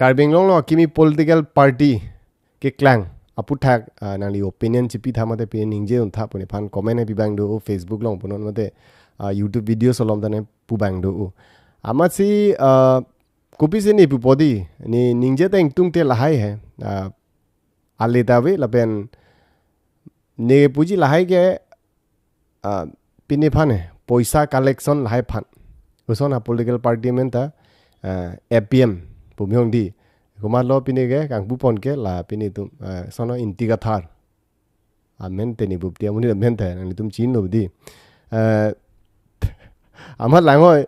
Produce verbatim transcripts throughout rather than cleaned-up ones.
Karbi Anglong along akimi political party keklang aputhak, ah, nangli opinion chipi tha mate pini ningje un tha pu nephan comment pipi abang do, Facebook along punon mate, ah, YouTube videos along tane pu abang do. Amatsi, ah, kopisi ne pupo di, ne ningje ta ingtungte lahai he, ah, ale ta ave lapen ne puji lahai ke, ah, pini aphan he, poisa collection lahai aphan. Koson a political party amen ta, ah, A P M pumyong di. Komatlo pini ke kangpupon ke la pini atum, ah, sono Inti Kathar. Amen te ne bupti amonit amen te nanglitum chinilo di. Ah, amat langhoi,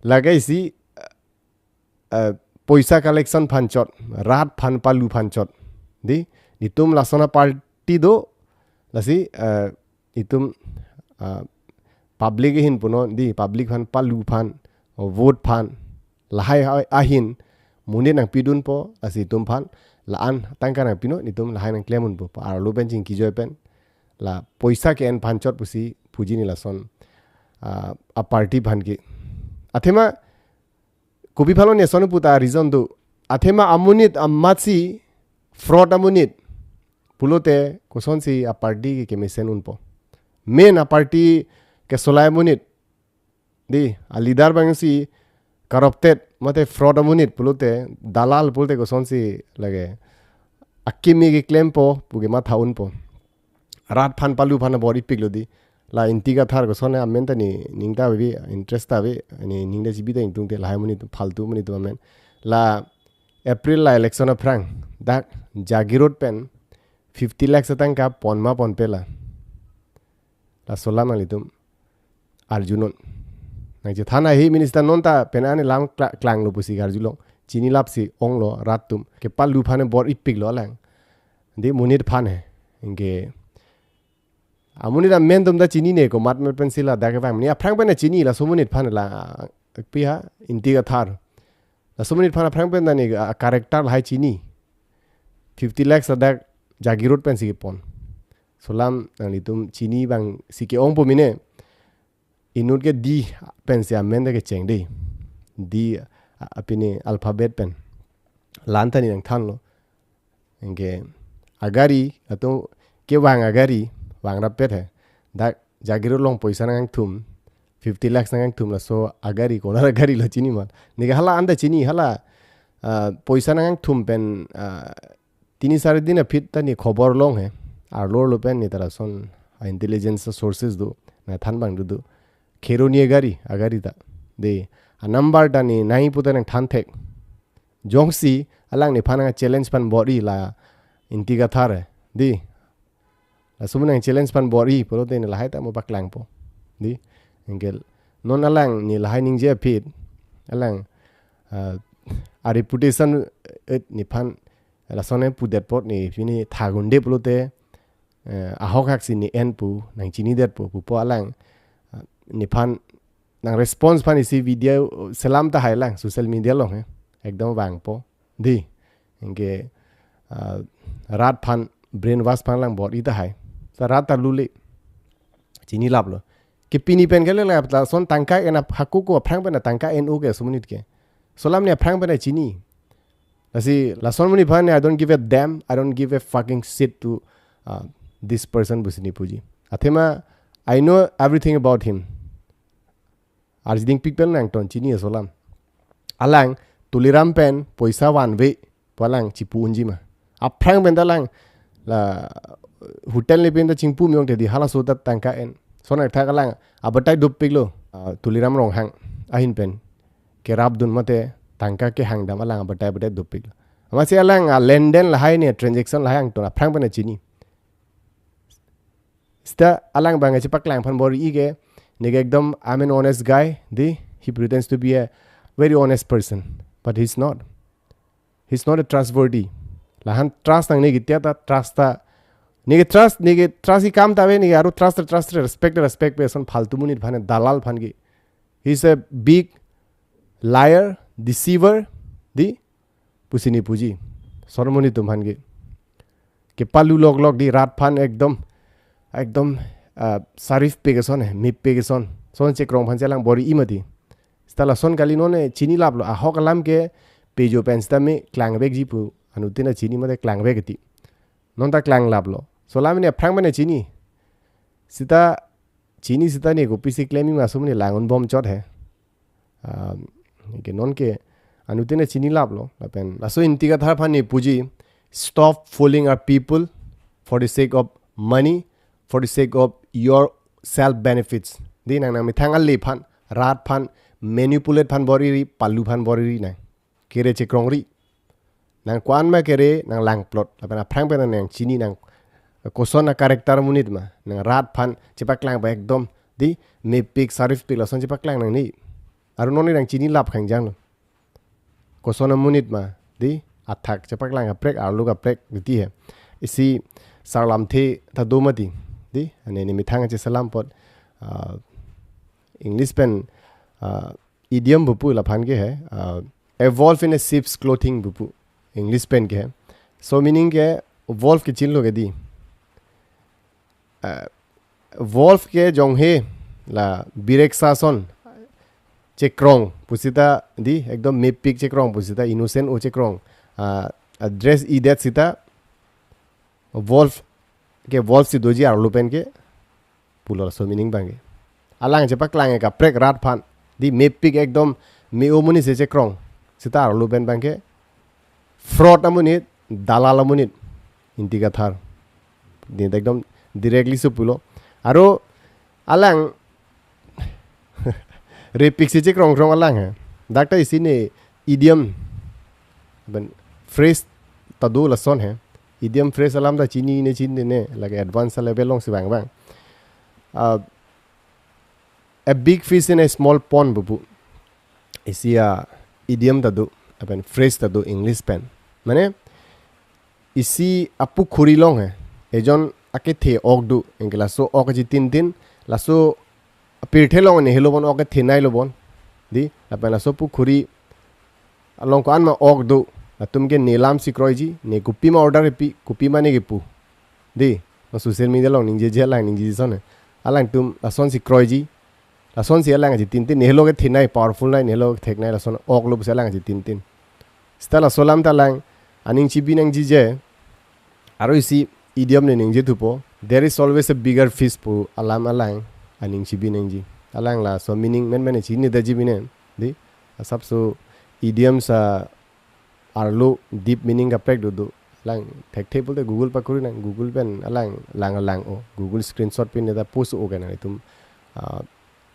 lake isi, eh, poisa collection aphan chot, rat aphan palu aphan chot. Di, netum lason a party do, lasi, eh, netum, eh, public ahin punon, di, public aphan palu aphan, vote aphan, lahai a-, ahin, monit nangpidunpo, lasi netum aphan, la-an tangka nangpinon, netum lahai nangklem unpo, arlo pen chingki joi pen, la poisa ke-en aphan chot pusi puji ne lason, ah, a party aphan ke. Athema, kopi aphanlo ne sono puta reason do. Athema amonit amatsi fraud amonit pulote kosonsi a party ke kemesen unpo. Main a party kesolai amonit. Di, a leader abangsi corrupted mate fraud amonit pulote, dalal pulote kosonsi lake akimi keklempo pu ke matha unpo. Rat aphan palu aphan bor-ipiklo di. La Inti Kathar koson amen ta ne ning ta ave, interest ta ave, ne ning ta chipi ta ingtungte lahai amonit, faltu amonit atum amen. La April la election aphrang, dak Jagiroad pen fifty lakhs atangka pon ma ponpe la. Laso alam nanglitum arjunon. Nangchethan ahi minister non ta pen ane lam kla-, klanglo pusi arjulong. Chinilapsi onglo rat atum. Kepalu aphan bor-ipiklo alang. Di monit aphan he. Anke amonit amen atum ta chinine komat met pensi ladak kevang. Ne aphrang pen chini laso amonit aphan la, pi ha, Inti Kathar. Laso amonit aphan aphrang pen ta ne a character lahai chini. Fifty lakhs ladak Jagiroad pensi kepon. Laso alam nanglitum chini abangsi ke-ongpo mene. Inut ke D pensi amen ta kecheng de. D, a, a pini alphabet pen. La-an ta ne nangthanlo. Anke agari, atum kevang agari, vang rapet he. Dak Jagiroad along poisa nangthum, fifty lakhs nangthum laso agari, konat agarilo chini mat. Ne ke hala anta chini, hala, ah, poisa nangthum pen, ah, tini sari din aphi ta ne khobor long he. Arlo arlo pen ne ta lason, ah, intelligence sources do, nangthan abang do do. Kheroni agari, agari ta. De, a number ta ne nai puta nangthan thek. Jongsi alang nephan nang challenge aphan bor-i la Inti Kathar he. Di. Laso amonit nang challenge aphan bor-i pulote ne lahai ta mo paklangpo. Di. Anke non alang ne lahai ningje aphi. Alang, ah, a reputation, eh, nephan lason ne pudet apot ne pini thagunde pulote, eh, ahok hak si ne en pu, nangchinidetpo, pupo alang, ah, nephan nang response aphan isi video selam tahai lang, social media along he. Ekdom vangpo. Di. Anke, ah, rat aphan brainwash aphan lang bor-i tahai. Ta rat ta lule. Chinilaplo. Ke pini pen ke le la lason tangka en ap-, hako ko aphrang pen tangka en-o ke laso amonit ke. Laso alam ne aphrang pen chini. Lasi, lason amonit aphan, I don't give a damn, I don't give a fucking shit to, uh, this person pusi ne puji. Athema, I know everything about him. Arjiding pik pen nangton chini laso alam. Alang, Tuliram pen, poisa vanve, pu alang chipu unji ma. Aphrang pen ta alang, la, hotel ne pen ta chingpu miyong te di halaso ta tangka en. Lason athak alang, abatai dopiklo, ah, Tuliram Ronghang, ahin pen. Kerapdun mate tangka kehangdam alang abatai abatai dopik. Amatsi alang a lenden lahai ne transaction lahai angton aphrang pen chini. Seta alang abang chepaklang aphan bor-i ke, ne ke ekdom, "I'm an honest guy," di, he pretends to be a very honest person, but he's not. He's not a trustworthy. Lahan trust nangne ke tiata trust ta. Ne ke trust, ne ke trust ke kam ta ave, ne ke aro trust, trust, respect, respect pe lason faltu amonit aphan, dalal aphan ke. He's a big liar, deceiver, di, pusi ne puji. Lason amonit atum aphan ke. Kepalu lok lok di rat aphan ekdom, ekdom, ah, sarif pe keson he, mip pe keson. Lason chekrong aphan chelang bor-i mati. Seta lason kali non ne chinilaplo, ahok alam ke pejo pen sita me klangvekji pu anuttin ta chini mate klangvek ti. Non ta klanglaplo. So la mene aphrang mene chini. Sita chini sita ne kopisi klem-i ma aso mene lang-un bom chot he. Um, ke non ke anuttin ta chinilaplo. Lapen laso Inti Kathar aphan ne puji, "Stop fooling our people for the sake of money, for the sake of your self benefits." Di nang nangmethang ale aphan, rat aphan, manipulate aphan bor-iri, palu aphan bor-iri nang. Kere chekrongri. Nang ko-an ma kere, nang langplot. Lapen aphrang pen nang chini nang koson a-character amonit ma. Nang rat aphan chepaklang ba ekdom. Di mepik saripik lason chepaklang nangne. Aru non nang chinilap khangjanglo. Koson amonit ma. Di athak chepaklang kaprek, arlo kaprek, di ti he. Isi sarlamthe ta do mati. Di, ane nemethang chesalam apot. Ah, English pen, ah, idiom pu pu laphan ke he, uh, "A wolf in a sheep's clothing" pu pu English pen ke he. So meaning ke wolf ke chinilo ke di. Uh, wolf ke jong he la birek sason chekrong pusita di, ekdom mepik chekrong pusita, innocent o chekrong. Uh, address idet sita wolf ke wolf si doji arlo pen ke pulo laso meaning abang ke. Alang chepaklang kaprek rat aphan. Di mepik ekdom me-o amonit si chekrong. Sita arlo pen abang ke. Fraud amonit, dalal amonit. Inti Kathar. Di ekdom directly si pulo. Aru alang repik si chekrong krong alang he. Dak ta isi ne idiom. Lapen phrase ta do lason he. Idiom phrase alam ta chinine chinine lake advance level along si vang vang. Uh, "A big fish in a small pond" pu pu. Isi a-idiom ta do. Lapen phrase ta do English pen. Mane isi apukhuri along he. Ejon akethe ok do. Anke laso ok aji tintin. Laso apirthe along ne helo bon ok kethenei lo bon. Di, lapen laso pukhuri along ko-an ma ok do. Latum ke ne lam si kroiji, ne kopima order pi, kopima ne kepu. Di, ma social media along ningjeje alang ningjeje son he. Alangtum lason si kroiji. Lason si alang aji tintin, ne helo kethenei, powerful nei, ne helo ketheknei, lason ok lo pusi alang aji tintin. Sita laso alam ta alang aning chibi nangji je. Aru isi idiom ne ningje thupo, "There is always a bigger fish" pu alam alang aning chibi nangji. Alang laso meaning men men chinine daji bine. Di, asapso idiom sa arlo deep meaning kaprek do do. Alang thekthe pulote Google pakuri nang, Google pen alang lang lang o. Google screenshot pen ne ta post o ke nang itum, ah,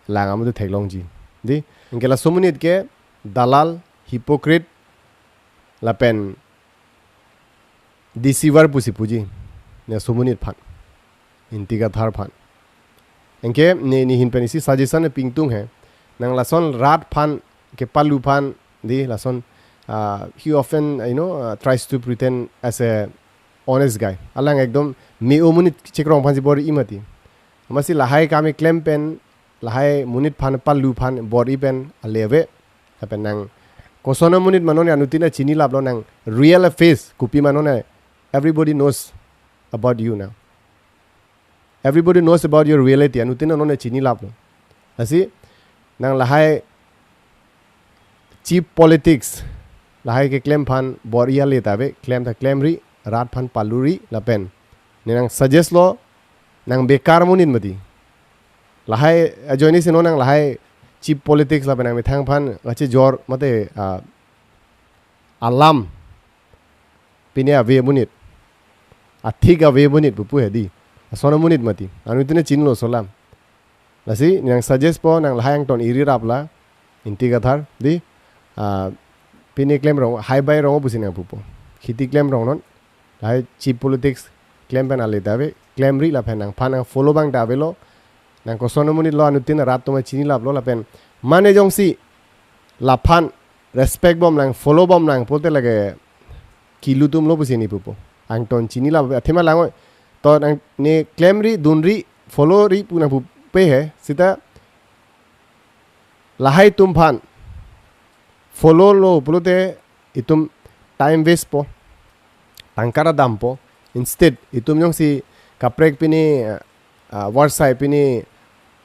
lang amu do theklongji. Di, anke laso amonit ke dalal, hypocrite, lapen deceiver pusi puji. Ne laso amonit aphan. Inti Kathar aphan. Anke ne, ne hin pen isi suggestion ne pingtung he. Nang lason rat aphan, kepalu aphan, di lason, uh, he often, you know, uh, tries to pretend as a honest guy. Alang ekdom me-o amonit chekrong aphan si bor-i mati. Amatsi lahai akam keklem pen, lahai amonit aphan, palu aphan bor-i pen ale ave. Lapen nang koson amonit ma non anuttin ta chinilaplo, nang real face kopima non, everybody knows about you now. Everybody knows about your reality. Anuttin ta non chinilaplo. Lasi nang lahai cheap politics, lahai keklem aphan bor-i ale ta ave, klem ta klemri, rat aphan paluri lapen. Ne nang suggest lo, nang bekar amonit mati. Lahai ajoine si non nang lahai cheap politics lapen nangmethang aphan kachejor mate, ah, alam pine ave amonit, athik ave amonit pu pu he di. Lason amonit mati. Anuttin ta chinilo laso alam. Lasi ne nang suggest po, nang lahai angton iri rapla, Inti Kathar di, ah, pine klem rong, hai bai rong pusi nang pupo. Khiti klem rong non. Lahai cheap politics klem pen ale ta ave, klemri lapen nangphan nang follow abang ta avelo. Nang koson amonit lo, anuttin rat atum ta chinilaplo lapen mane jongsi laphan respect bom lang, follow bom lang pulote lake kilu atum lo pusi ne pupo. Angton chinilap athema lang oi. To nang ne klemri, dunri, followri pu nang pupe he, sita lahai atum aphan follow lo pulote itum time waste po, tangka ta dampo. Instead itum jongsi kaprek pine, ah, varsai pine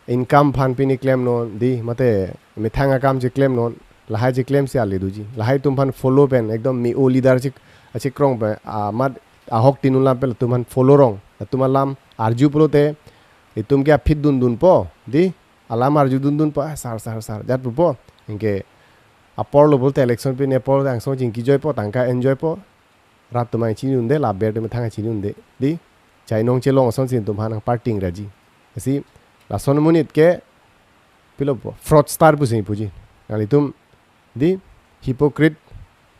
income aphan pine klemnon di, mate methang akam cheklem non, Lahai cheklem si ale doji. Lahai itumphan follow pen ekdom me-o leader chik, achikrong pen amat ahok tinun lam pen itumphan follow rong. Itum alam arju pulote itum ke aphi dundunpo, dei. Alam arju dundunpo, "Ah, sir, sir, sir," jat pupo. Anke apor lo pulote election pen apor angsong chingki joipo, tangka enjoypo. Rat atum chini un-e, la ber atum thang chini un-e, dei. Chainong chelong asonsi itumphan nangparting raji. Lasi lason amonit ke pilo po, fraudster pusi puji. Nanglitum, dei, hypocrite,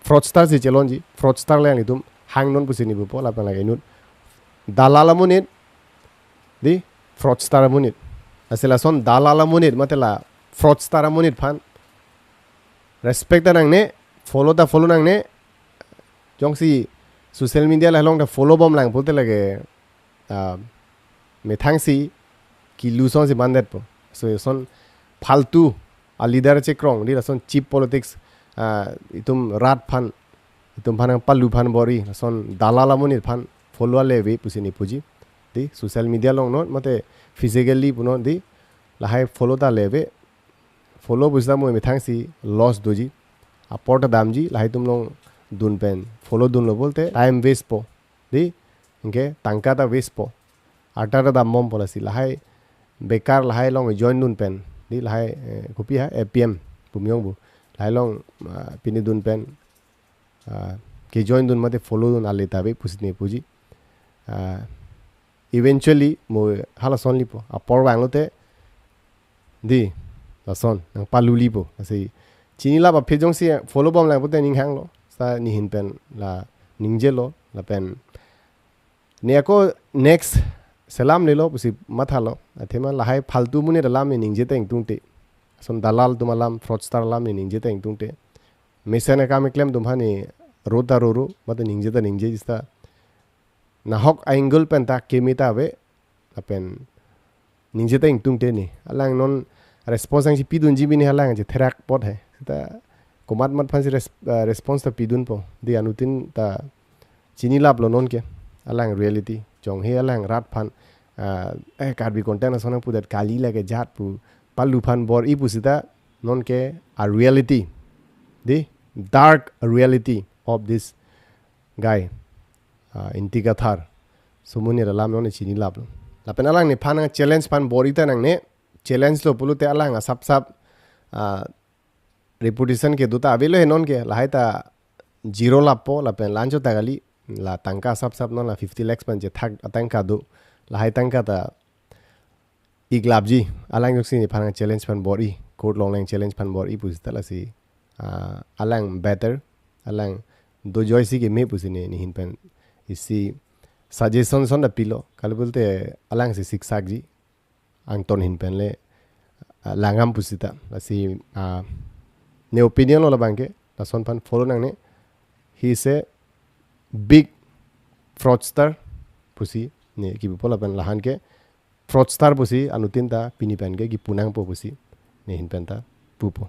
fraudster si chelongji, fraudster le nanglitum hangnon pusi ne pupo, lapen lake inut dalal amonit, dei, fraudster amonit. Lasi lason dalal amonit, mate la fraudster amonit aphan respect ta nangne, follow ta follow nangne. Jongsi social media lahai along ta follow bomlang pulote lake, ah, methang si kilu asonsi mandetpo. So, lason faltu a leader chekrong, dei, lason cheap politics, ah, itum rat aphan, itumphan palu aphan bor-i, lason dalal amonit aphan follow ale ave pusi ne puji. Dei, social media along non, mate physically punon, dei, lahai follow ta ale ave. Follow pusita mo methang si loss doji. Apor ta damji, lahai atum along dun pen follow dunlo pulote time waste po, dei. Anke tangka ta waste po. Arta ta dam bompo. Lasi lahai bekar lahai along join dun pen, dei, lahai, eh, kopi ha, A P M, Pumyong bu. Lahai along, ah, pini dun pen, ah, ke join dun mate follow dun ale ta ave pusi ne puji. Ah, eventually mo hala ason lipo. Apor vanglote, dei, lason nangpalu lipo. Lasi chinilap aphi jongsi follow bomlang pulote ning hanglo. Seta nehin pen la ningjelo, lapen ne ako next selam lelo pusi mathalo. Athema lahai faltu amonit alam ne ningje ta ingtungte. Lason dalal atum alam, fraudster alam ne ningje ta ingtungte. Mesen akam keklem atum aphan ne ro ta roro, mate ningje ta ningje, seta nahok a-angle pen ta keme ta ave, lapen ningje ta ingtungte ne. Alang non response nangchepidunji bini alang chetherak apot he. Seta komat mat aphansi res-, ah, response ta pidunpo. Dei, anuttin ta chinilaplo nonke alang reality. Jong he alang rat aphan, ah, eh, Karbi content ason nangpudet kali lake jat pu, palu aphan bor-i pusita nonke a reality, dei, dark reality of this guy, ah, Ingti Kathar. So amonit alam non chinilaplo. Lapen alang nephan challenge aphan bor-i ta nangne, challenge lo pulote alang asapsap, ah, reputation kedo ta avelo he nonke, lahai ta zero lappo, lapen la-anchot ta kali, la tangka asapsap non la fifty lakhs pen chethak atangka do, lahai tangka ta ik lapji. Alang jongsi nephan challenge aphan bor-i, court along lang challenge aphan bor-i pusita lasi, ah, alang better, alang dojoisi keme pusi ne nehin pen isi suggestion ason ta pilo. Kali pulote alang si siksakji, angton ahin pen le, ah, langdam pusita. Lasi, ah, ne opinion lo labangke, lason aphan follow nangne. He is a big fraudster pusi ne kipupo, lapen lahan ke fraudster pusi anuttin ta pini pen ke kipu nangpo pusi nehin pen ta pupo.